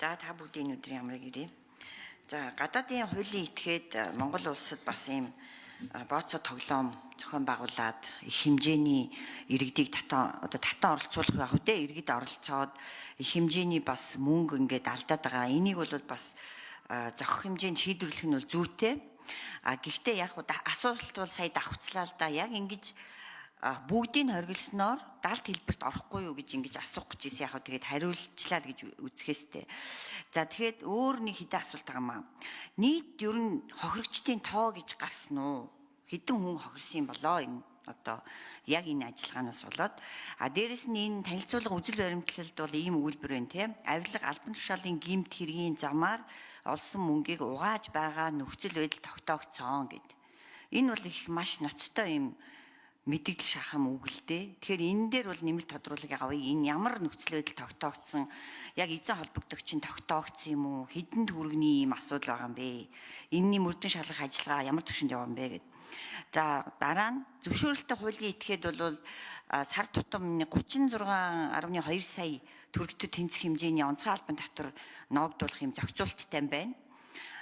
За, та бүгдийн өдрийн амрыг ирье. За, гадаадын хуулийн этгээд Монгол улсад бас ийм бооцоо тоглоом зохион байгуулад их хэмжээний иргэдийг татан одоо татан оролцуулах байх үү те, иргэд оролцоод их хэмжээний бас мөнгө ингээд алдаад байгаа. Энийг бол бас зохих хэмжээнд шийдвэрлэх нь бол зүйтэй. А гэхдээ яг асуулт бол сая давхцлаа л да. Яг ингэж бүгдийг хоригдсноор далд хэлбэрт орохгүй юу гэж ингэж асуух гэж ирсэн. Яг тэгээд хариулчлаа л гэж үзэхээстэй. За, тэгэхээр өөр нэг хэдэн асуулт байгаа маа. Нийт ер нь хохирогчдын тоо гэж гарсан уу? Хэдэн хүн хохирсон юм болоо энэ одоо яг энэ ажиллагаанаас болоод? А дээрэс нь энэ танилцуулга үзэл баримтлалд бол ийм өгүүлбэр байна те. Авилга, албан тушаалын гэмт хэргийн замаар олсон мөнгийг угааж байгаа нөхцөл байдал тогтоогдсон гэд. Энэ бол их маш ноцтой юм мэдэгдэл шахам үг л дээ. Тэгэхээр энэ дээр бол нэмэлт тодруулах авъя. Энэ ямар нөхцөл байдал тогтоогдсон, яг эзэн холбогдогч нь тогтоогдсон юм уу? Хэдэн төгрөгийн ийм асуудал байгаа юм бэ? Энэний мөрдөн шалгах ажиллагаа ямар түвшинд яваа юм бэ гэд. За, дараа нь зөвшөөрөлтөй хуулийн этгээд бол сар тутам 36.2 сая төгрөгтэй тэнцэх хэмжээний онцгой албан татвар ноогдуулах юм зохицуулттай юм байна.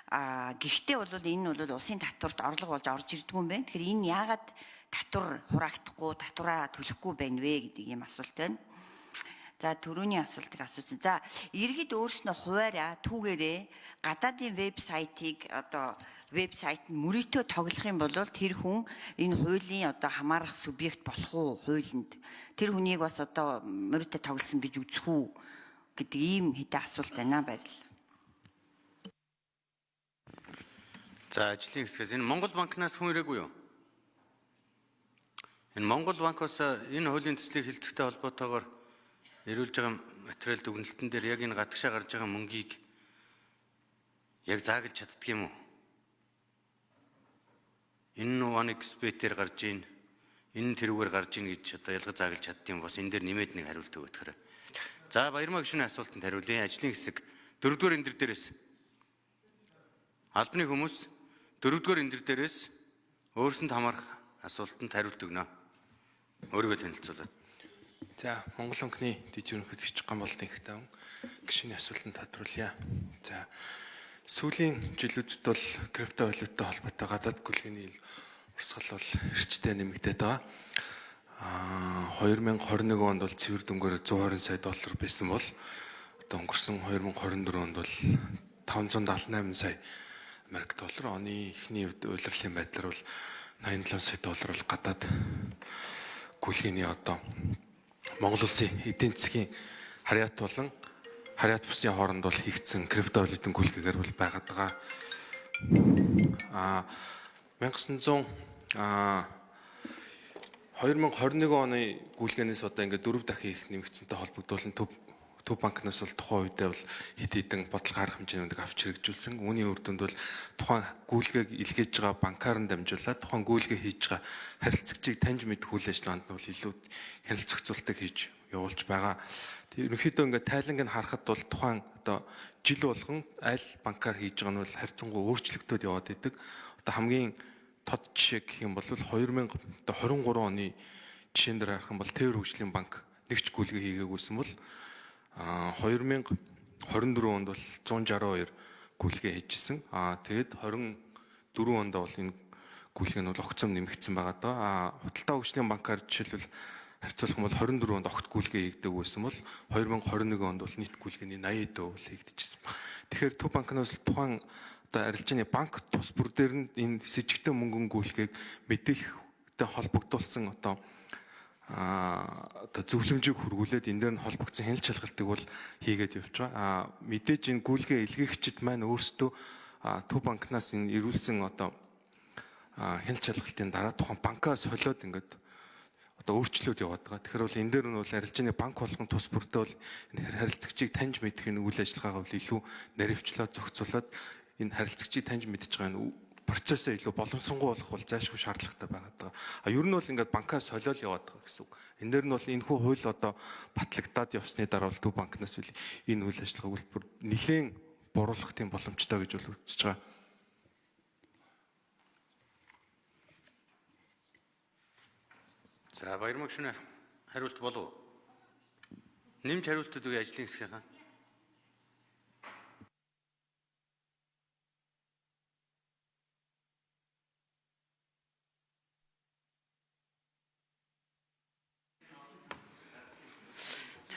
А гэхдээ бол энэ бол улсын татварт орлого болж орж ирдгүй юм байна. Тэгэхээр энэ яагаад татвар хураагдахгүй, татвараа төлөхгүй байна вэ гэдэг ийм асуулт байна. За, түрүүний асуултыг асуусан. За, иргэд өөрснөө хуваараа түүгээрээ гадаадын вебсайтыг одоо вебсайт нь мөрөйтөө тоглох юм бол тэр хүн энэ хуулийн одоо хамаарах субъект болох уу хуулинд? Тэр хүнийг бас одоо мөрөйтөө тоглосон гэж үзэх үү гэдэг ийм хэдэн асуулт байна. Баярлалаа. За, ажлын хэсгээс энэ Монгол банкнаас хүн ирээгүй юу? Энэ Монгол банкос энэ хуулийн төслийг хэлцэхтэй холбоотойгоор ирүүлж байгаа материал дүгнэлтэн дээр яг энэ гадагшаа гарч байгаа мөнгийг яг зааглаж чаддаг юм уу? Энэ нь 1xBet-ээр гарч ийн, энэ нь тэрүүгээр гарч ийн гэж одоо ялгаж зааглаж чаддаг юм, бас энэ дээр нэмээд нэг хариулт өгөх хэрэг. За, Баярмаа гишүүний асуултанд хариулъя. Ажлын хэсэг дөрөвдүгээр энэ дээрээс албаны хүмүүс дөрөвдүгээр энэ дээрээс өөрсөнд хамаарах асуултанд хариулт өгнө. Өөрийгөө танилцуулаад. За, Монгол банкны дэд ерөнхийлөгч Гамболдын Ихтаун гишүүний асуултанд тодруулъя. За, сүүлийн жилүүдэд бол крипто валюттай холбоотой гадаад гүйлгээний урсгал бол эрчтэй нэмэгдээд байгаа. 2021 онд бол цэвэр дүнгээр 120 сая доллар байсан бол одоо өнгөрсөн 2024 онд бол 578 сая Америк доллар, оны эхний улирлын байдлаар бол 87 сая доллар бол гадаад гүйлгээний одоо Монгол улсын эдийн засгийн харьяат болон харьяат бусын хооронд бол хийгдсэн крипто валютын гүйлгээгээр бол байгаад байгаа. 1900 2021 оны гүйлгээнээс одоо ингээд дөрөв дахин их нэмэгдсэнтэй холбогдуулан Төв банкнаас бол тухайн үедээ бол хэд хэдэн бодлого арга хэмжээнүүдийг авч хэрэгжүүлсэн. Үүний үр дүнд бол тухайн гүйлгээг илгээж байгаа банкар нь дамжуулаад тухайн гүйлгээ хийж байгаа харилцагчийг таньж мэдэх үйл ажиллагаанд нь бол илүү хяналт зохицуултыг хийж явуулж байгаа. Тэр ерөнхийдөө ингээд тайланг нь харахад бол тухайн одоо жил болгон аль банкар хийж байгаа нь бол харьцангуй өөрчлөгдөд яваад идэг. Одоо хамгийн тод жишээ гэх юм бол 2023 оны жишээн дээр харах юм бол Тээвэр хөгжлийн банк нэг ч гүйлгээ хийгээгүйсэн бол 2024 онд бол 162 гүйлгээ хийжсэн. Тэгээд 24 онд бол энэ гүйлгээ нь бол огцом нэмэгдсэн байгаа даа. Худалдаа хөгжлийн банкар жишээлбэл харьцуулах юм бол 24 онд огт гүйлгээ хийгдэг байсан бол 2021 онд бол нийт гүйлгээний 80% бол хийгдчихсэн. Тэгэхээр Төв банкнаас тухайн одоо арилжааны банк тус бүр дээр нь энэ сэжигтэй мөнгөн гүйлгээг мэдээлэхтэй холбогдуулсан одоо одоо зөвлөмжийг хөргүүлээд энэ дээр нь холбогдсон хяналт шалгалтыг бол хийгээд явж байгаа. Мэдээж энэ гүйлгээ илгээгчид маань өөрсдөө Төв банкнаас энэ ирүүлсэн одоо хяналт шалгалтын дараа тухайн банкаа солиод ингээд одоо өөрчлөлт яваад байгаа. Тэгэхээр бол энэ дээр нь бол арилжааны банк болгон тус бүрдээ бол энэ харилцагчийг таньж мэдэх энэ үйл ажиллагаагаа бол илүү наривчлаад зохицуулаад энэ харилцагчийг таньж мэдж байгаа энэ процессоо илүү боломжсонгуй болох бол зайлшгүй шаардлагатай байгаад байгаа. Ер нь бол ингээд банкаа солиол яваад байгаа гэсэн үг. Энэ дээр нь бол энэхүү хууль одоо батлагдаад явсны дараа бол Төв банкнаас энэ үйл ажиллагааг бүр нэлээд буруулах тийм боломжтой гэж бол үзэж байгаа. За, Баярмаг шүнэ хариулт болов уу? Нэмж хариултууд өгье ажлын хэсгийнхаа.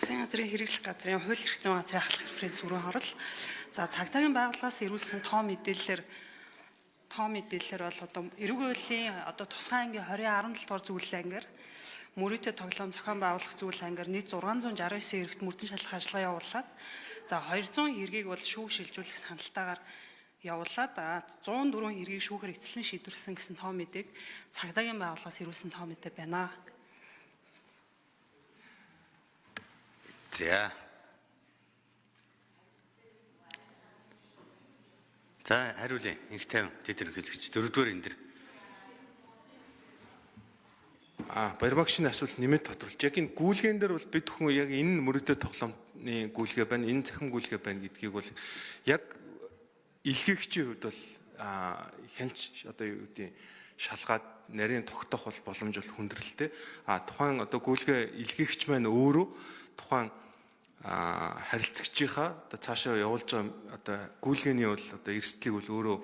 Засгийн газрын хэрэглэх газрын хууль эрх зүйн газрын ахлах референс өрөө хорол. За цагдаагийн байгууллагаас ирүүлсэн тоо мэдээллээр бол одоо эрүүг хуулийн одоо тусгай ангийн 20 17 дугаар зүйлээ ангиар мөрөөдө тоглоом зохион байгуулах зүйл ангиар нийт 669 эрэгт мөрдөн шалах ажиллагаа явуулаад, за 200 хэргийг бол шүүх шилжүүлэх саналтайгаар явуулаад, 104 хэргийг шүүхээр эцэслэн шийдвэрлэсэн гэсэн тоо мэдээг цагдаагийн байгууллагаас ирүүлсэн тоо мэдээ байна. За. За, хариулъя. Инх 50 тэд ерөнхийлөгч дөрөвдүгээр энэ дэр. Баярмаг шинэ асуулт нэмээд тодруулж. Яг энэ гүйлгээн дээр бол бид бүхэн яг энэ мөрөдөө тоглоомны гүйлгээ байна, энэ цахим гүйлгээ байна гэдгийг бол яг илгээгчийн хувьд бол хянч одоо юу гэдэг шалгаад нарийн тогтоох бол боломж бол хүндрэлтэй. Тухайн одоо гүйлгээ илгээгч маань өөрөө тухайн харилцагчийнхаа одоо цаашаа явуулж байгаа одоо гүйлгээний бол одоо эрсдлийг бол өөрөө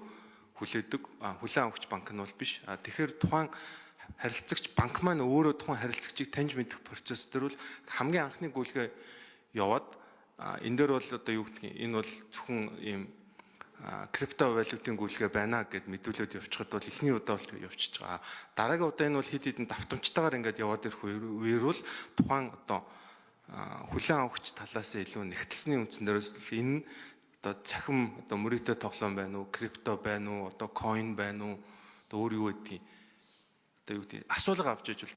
хүлээдэг. Хүлээн авахч банк нь бол биш. Тэгэхээр тухайн харилцагч банк маань өөрөө тухайн харилцагчийг таньж мэдэх процесс дээр бол хамгийн анхны гүйлгээ яваад, энэ дээр бол одоо юу гэдгийг энэ бол зөвхөн ийм крипто валютын гүйлгээ байна гэд мэдүүлээд явчихад бол эхний удаа бол явчихж байгаа. Дараагийн удаа энэ бол хэд хэдэн давтамжтайгаар ингээд яваад ирэх үеэр бол тухайн одоо хүлээн авахч талаас илүү нэгтэлсний үндсэн дээрээс энэ одоо цахим одоо мөрөөдө тоглоом байна уу, крипто байна уу, одоо coin байна уу, одоо өөр юу гэдгийг одоо юу гэдгийг асуулга авч ижил